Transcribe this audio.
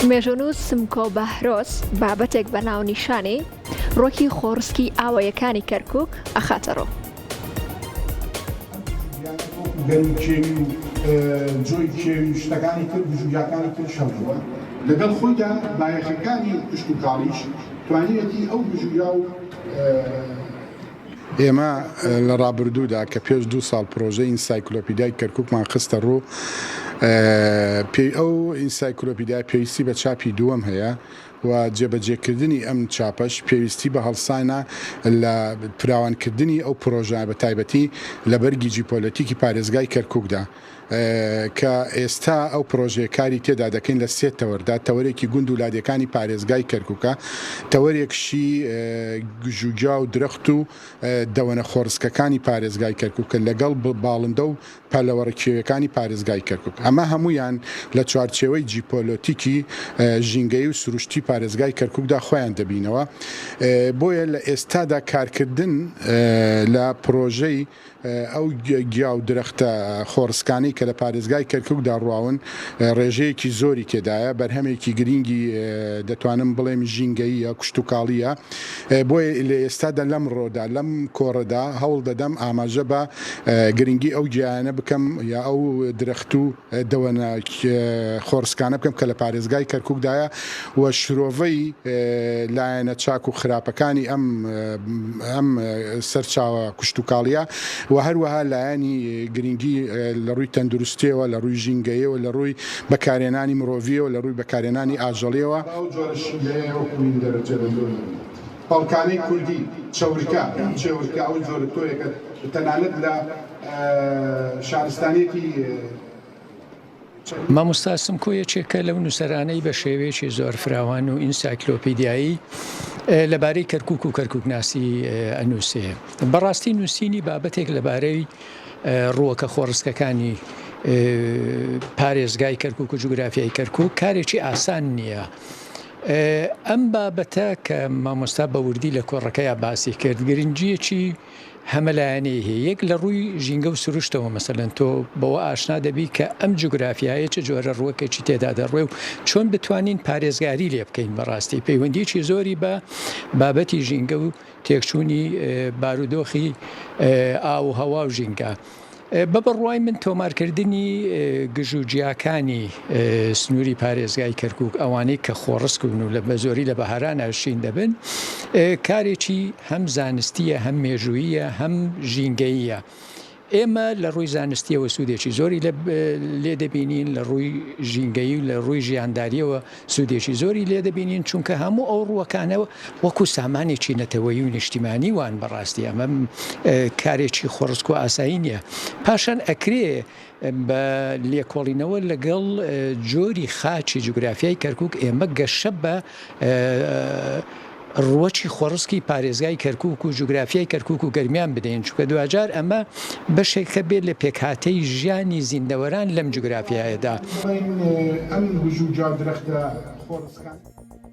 مێژوونووس سمکۆ بەهرۆز بابەتێک بە ناونیشانی، ڕۆکی خۆڕسکی ئاواییەکانی کەرکووک، ئەخاتە ڕوو. گەنمی کێوی و جۆی کێوی و شتەکانی تر گژوگیاکانی تریش هەبووە، لەگەڵ خۆیدا بایەخەکانی کشتوکاڵیش توانیویەتی ئەو گژوگیا و. ئێمە لە ڕابردوودا کە پێش دوو ساڵ پرۆژەی ئینسایکلۆپیدای کەرکوکمان خستە ڕوو، پێی ئەو ئینسایکلۆپیدایە پێویستی بە چاپی دووەم هەیە و جێبەجێکردنی ئەم چاپەش پێویستی بە هەڵسانە لە فراوانکردنی ئەو پرۆژە بە تایبەتی لە بەرگی جیپۆلەتیکی پارێزگای کەرکوکدا. کە ئێستا ئەو پرۆژەیە کاری تێدا دەکەین لە سێ تەوەردا، تەوەرێکی گوند و لادێکانی پارێزگای کەرکوکە، تەوەرێکشی گژوگیا و درەخت و دەوەنە خۆڕسکەکانی پارێزگای کەرکوکە لەگەڵ باڵندە و پەلەوەڕە کێویەکانی پارێزگای کەرکوک. ئەمە هەموویان لە چوارچێوەی جیپۆلۆتیکی ژینگەیی و سروشتی پارێزگای کەرکوکدا خۆیان دەبینەوە. بۆیە لە ئێستادا کارکردن لە پرۆژەی ئەو گیا و درەختە خۆڕسکانەی کە لە پارێزگای کەرکوکدا ڕواون ڕێژەیەکی زۆری تێدایە، بەرهەمێکی گرینگی دەتوانم بڵێم ژینگەییە، کشتوکاڵییە، بۆیە لە ئێستادا لەمڕۆدا لەم کۆڕەدا هەوڵ دەدەم ئاماژە بە گرنگی ئەو گیایانە بکەم یا ئەو درەخت و دەوەنە خۆڕسکانە بکەم کە لە پارێزگای کەرکوکدایە و شرۆڤەی لایەنە چاک و خراپەکانی ئەم ئەم سەرچاوە کشتوکاڵییە و هەروەها لایەنی گرنگی لە ڕووی تەندروستییەوە، لە ڕووی ژینگەیەوە، لە ڕووی بەکارهێنانی مرۆڤییەوە، لە ڕووی بەکارهێنانی ئاژەڵییەوە. ئەو جۆرە شیلەیە وەکوو این دەرەجە لە زۆر نەبوو. پەڵکانەی کوردی، چەورکە، چێورکە، ئەو جۆرە تۆیەکە تەنانەت لە شارستانیەتی. مامۆستا سمکۆ یەکێکە لەو نووسەرانەی بە شێوەیەکی زۆر فراوان و ئینسایکلۆپیدیایی لەبارەی کەرکوک و کەرکوکناسی ئەنووسێ. بەڕاستی نووسینی بابەتێک لەبارەی ڕووەکە خۆڕسکەکانی پارێزگای کەرکوک و جوگرافیای کەرکوک کارێکی ئاسان نییە. ئەم بابەتە کە مامۆستا بە وردی لە کۆڕەکەیا باسی کرد گرنگییەکی هەمەلایەنەی هەیە، یەک لە ڕووی ژینگە و سروشتەوە مەسەلەن تۆ بەوە ئاشنا دەبی کە ئەم جوگرافیایە چ جۆرە ڕووەکێکی تێدا دەڕوێ و چۆن بتوانین پارێزگاری لێ بکەین بەڕاستی پەیوەندیی زۆری بە بابەتی ژینگە و تێکچوونی بارودۆخی ئاو و هەوا و ژینگە. بە بڕوای من تۆمارکردنی گژوگیاکانی سنووری پارێزگای کەرکووک ئەوانەی کە خۆڕسکن و لە بەزۆری لە بەهارانا شین دەبن کارێکی هەم زانستییە هەم مێژووییە هەم ژینگەییە. ئێمە لە ڕووی زانستییەوە سوودێکی زۆری لێ دەبینین، لە ڕووی ژینگەیی و لە ڕووی ژیاندارییەوە سوودێکی زۆری لێ دەبینین، چونکە هەموو ئەو ڕووەکانە وەکو سامانێکی نەتەوەیی و نیشتیمانی وان، بەڕاستی ئەمە کارێکی خۆڕسک و ئاسایی نییە. پاشان ئەکرێ بە لێکۆڵینەوە لەگەڵ جۆری خاکی جوگرافیای کەرکووک ئێمە گەشە بە ڕووەکی خۆڕسکی پارێزگای کەرکووک و جوگرافیای کەرکووک و گەرمیان بدەین، چونکە دواجار ئەمە بەشێکە بێت لە پێکهاتەی ژیانی زیندەوەران لەم جوگرافیایەدا. بڵێین ئەم گژوگیا و درەختە خۆڕسکانە.